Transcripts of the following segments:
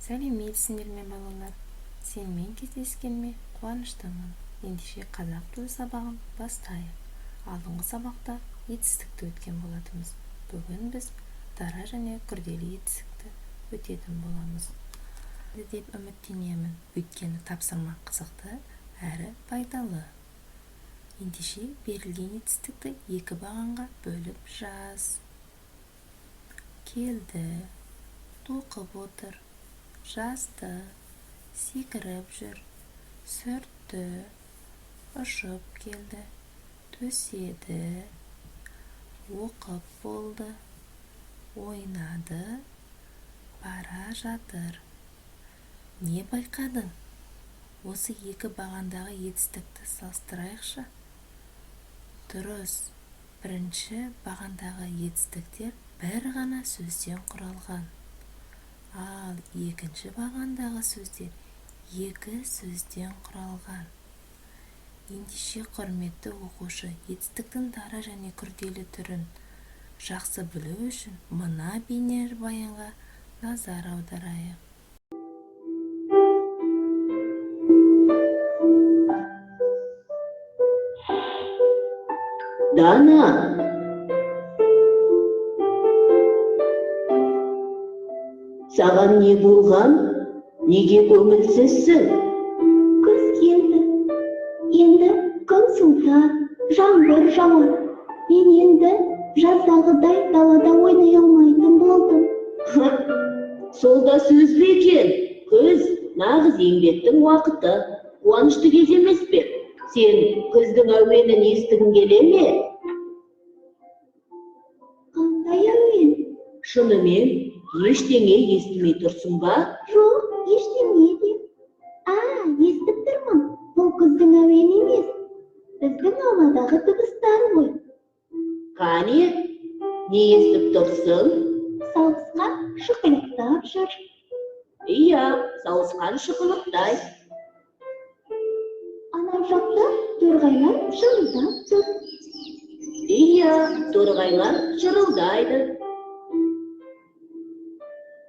Сәлеметсіңдер ме, балалар? Сенімен кездескеніме қуаныштымын. Ендеше қазақ тілі сабағын бастайық. Алдыңғы сабақта етістікті өткен болатынбыз. Бүгін біз дара және күрделі етістікті өтетін боламыз деп үміттенемін. Өйткені тапсырма қызықты әрі пайдалы. Ендеше берілген етістікті екі бағанға бөліп жаз. Келді, тоқып отыр, жазды, секіріп жүр, сүртті, ұшып келді, төседі, оқып болды, ойнады, бара жатыр. Не байқадың? Осы екі бағандағы етістікті салыстырайықшы. Дұрыс, бірінші бағандағы етістіктер бір ғана сөзден құралған. Ал екінші бағандағы сөздер екі сөзден құралған. Ендеше, құрметті оқушы, етістіктің дара және күрделі түрін жақсы білу үшін мына бейнебаянға назар аударайық. Дана, саған не болған? Неге көңілсізсің? Күз келді. Енді күн суытады, жаңбыр жауады. Мен енді жаздағыдай далада ойнай алмайтын болдым. Сол да сөз бе екен? Күз нағыз еңбектің уақыты. Қуанышты кез емес пе? Сен күздің әуенін естігің келе ме? Қандай әуен? Шынымен ештеңе естімей тұрсың ба? Жоқ, ештеңе де. А, естіп тұрмын. Бұл күздің әуені емес. Біздің ауладағы дыбыстар ғой. Қане, не естіп тұрсың? Сауысқан шықылықтап жүр. Иә, сауысқан шықылықтай. Анау жақта торғайлар шырылдап тұр. Иә, торғайлар шырылдайды.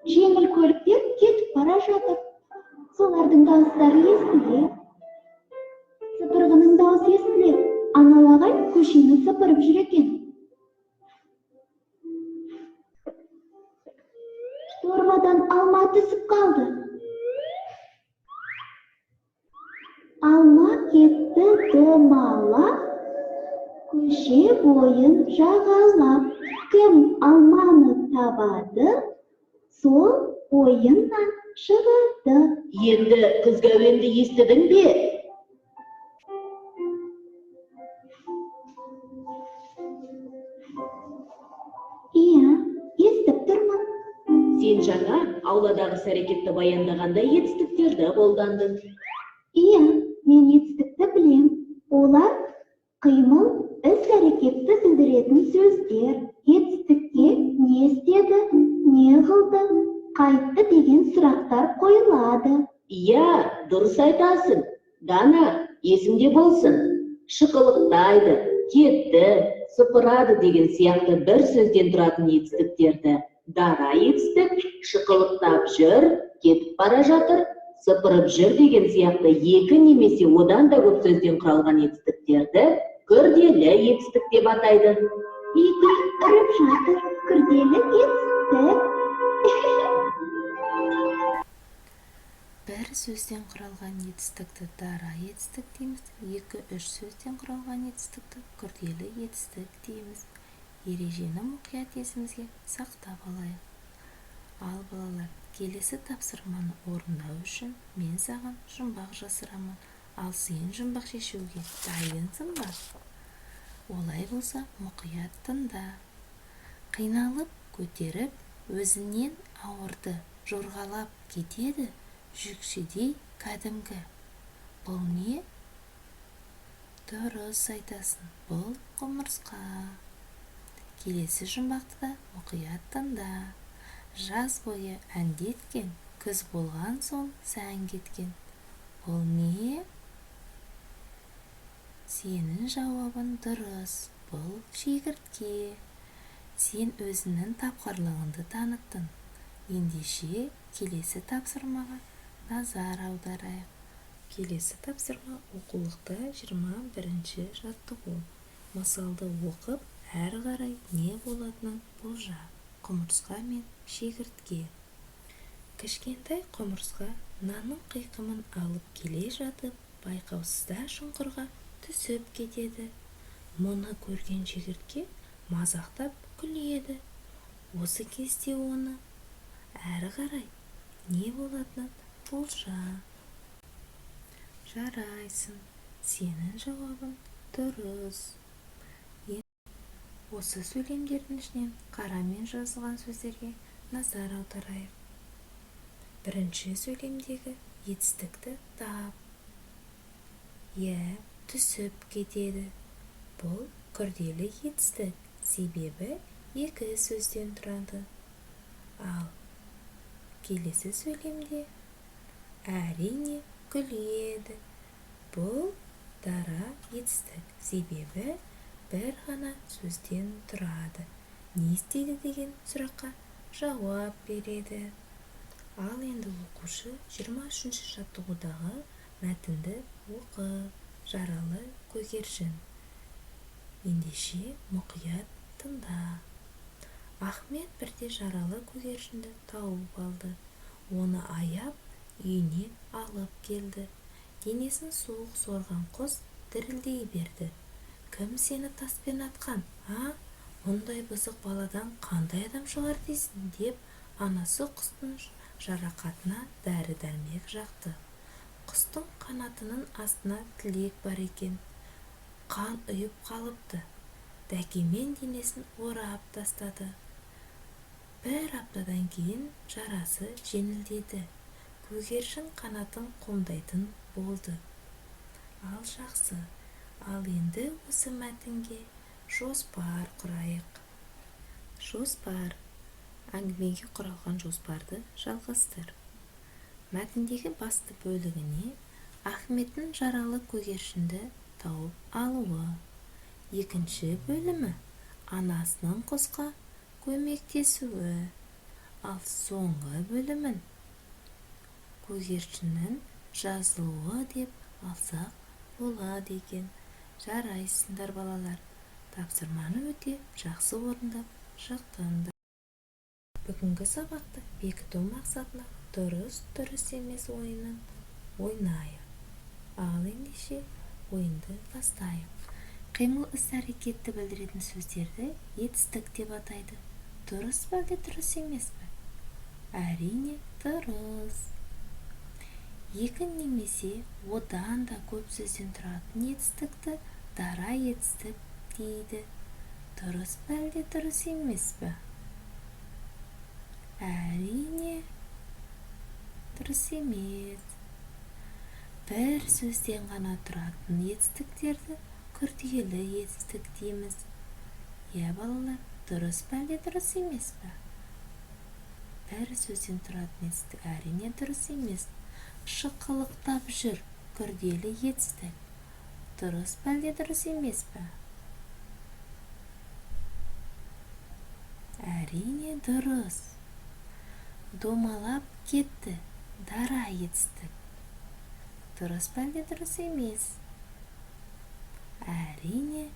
Жеңіл көліктер кетіп бара жатыр. Солардың дауыстары естіледі. Сыпырғының дауысы естіледі. Анау ағай көшені сыпырып жүр екен. Дорбадан алма түсіп қалды. Алма кетті домалап, көше бойын жағалап. Кім алманы табады, сол ойыннан шығады. Енді күзгі әуенді естідің бе? Иә, естіп тұрмын. Сен жаңа ауладағы іс-әрекетті баяндағанда етістіктерді қолдандың. Иә, мен етістікті білем. Олар қимыл, іс-әрекетті білдіретін сөздер. Етістікке не істеді, не қылды, қайтты деген сұрақтар қойылады. Иә, дұрыс айтасың. Дана, есіңде болсын. Шықылықтайды, кетті, сыпырады деген сияқты бір сөзден тұратын етістіктерді дара етістік, шықылықтап жүр, кетіп бара жатыр, сыпырып жүр деген сияқты екі немесе одан да көп сөзден құралған етістіктерді күрделі етістік деп атайды. Биге үріп жатыр, күрделі етістік. Бір сөзден құралған етістікті дара етістік дейміз, екі-үш сөзден құралған етістікті күрделі етістік дейміз. Ережені мұқият есімізге сақтап алайық. Ал балалар, келесі тапсырманы орындау үшін мен саған жұмбақ жасырамын. Ал сен жұмбақ шешуге дайынсың ба? Олай болса, мұқият тыңда. Қиналып көтеріп, өзінен ауырды, жорғалап кетеді, жүкшедей кәдімгі. Бұл не? Дұрыс айтасың, бұл құмырсқа. Келесі жұмбақты да мұқият тыңда. Жаз бойы әндеткен, күз болған соң сән кеткен. Бұл не? Сенің жауабың дұрыс, бұл шегіртке. Сен өзіңнің тапқырлығыңды таныттың. Ендеше Келесі тапсырмаға назар аударайық. Келесі тапсырма оқулықта 21-ші жаттығу. Мысалды оқып, әрі қарай не болатынын болжа. Құмырсқа мен шегіртке. Кішкентай құмырсқа нанның қиқымын алып келе жатып, байқаусызда шұңқырға түсіп кетеді. Мұны көрген шегіртке мазақтап күледі. Осы кезде оны әрі қарай не болатынын болжа. Жарайсың, сенің жауабың дұрыс. Осы сөйлемдердің ішінен қарамен жазылған сөздерге назар аударайық. Бірінші сөйлемдегі етістікті тап. Иә, түсіп кетеді. Бұл күрделі етістік, себебі екі сөзден тұрады. Ал келесі сөйлемде әрине күледі. Бұл дара етістік, себебі бір ғана сөзден тұрады. Не істейді деген сұраққа жауап береді. Ал енді оқушы 23-ші жаттығудағы мәтінді оқы. Жаралы көгершін. Ендеше мұқият тыңда. Ахмет бірде жаралы көгершінді тауып алды. Оны аяп үйіне алып келді. Денесін суық сорған құс дірілдей берді. Кім сені таспен атқан, а? Мұндай бұзық баладан қандай адам шығар дейсің, деп анасы құстың жарақатына дәрі-дәрмек жақты. Құстың қанатының астына тілек бар екен. Қан ұйып қалыпты. Дәкемен денесін орап тастады. Бір аптадан кейін жарасы жеңілдеді. Көгершін қанатын қомдайтын болды. Ал жақсы. Ал енді осы мәтінге жоспар құрайық. Жоспар. Әңгімеге құралған жоспарды жалғастыр. Мәтіндегі басты бөлігіне Ахметтің жаралы көгершінді тауып алуы. Екінші бөлімі анасының құсқа көмектесуі. Ал соңғы бөлімін көгершіннің жазылуы деп алсақ болады екен. Жарайсыңдар, балалар. Тапсырманы өте жақсы орындап шықтыңдар. Бүгінгі сабақты бекіту мақсатында дұрыс, дұрыс емес ойынын ойнайық. Ал ендеше ойынды бастайық. Қимыл іс-әрекетті білдіретін сөздерді етістік деп атайды. Дұрыс па әлде дұрыс емес пе? Әрине, дұрыс. Екі немесе одан да көп сөзден тұратын етістікті дара етістік дейді. Дұрыс па әлде дұрыс емес пе? Әрине, дұрыс емес. Бір сөзден ғана тұратын етістіктерді күрделі етістік дейміз. Иә, балалар, дұрыс па әлде дұрыс емес пе? Бір сөзден тұратын етістік әрине дұрыс емес. Шықылықтап жүр, күрделі етістік. Дұрыс па әлде дұрыс емес пе? Әрине дұрыс. Домалап кетті, дара етістік. Дұрыс па әлде дұрыс емес? Әрине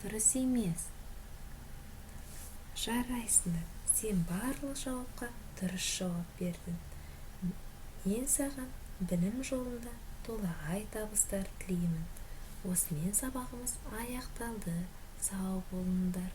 дұрыс емес. Жарайсыңдар, сен барлық жауапқа дұрыс жауап бердің. Мен саған білім жолында толағай табыстар тілеймін. Осымен сабағымыз аяқталды. Сау болыңдар.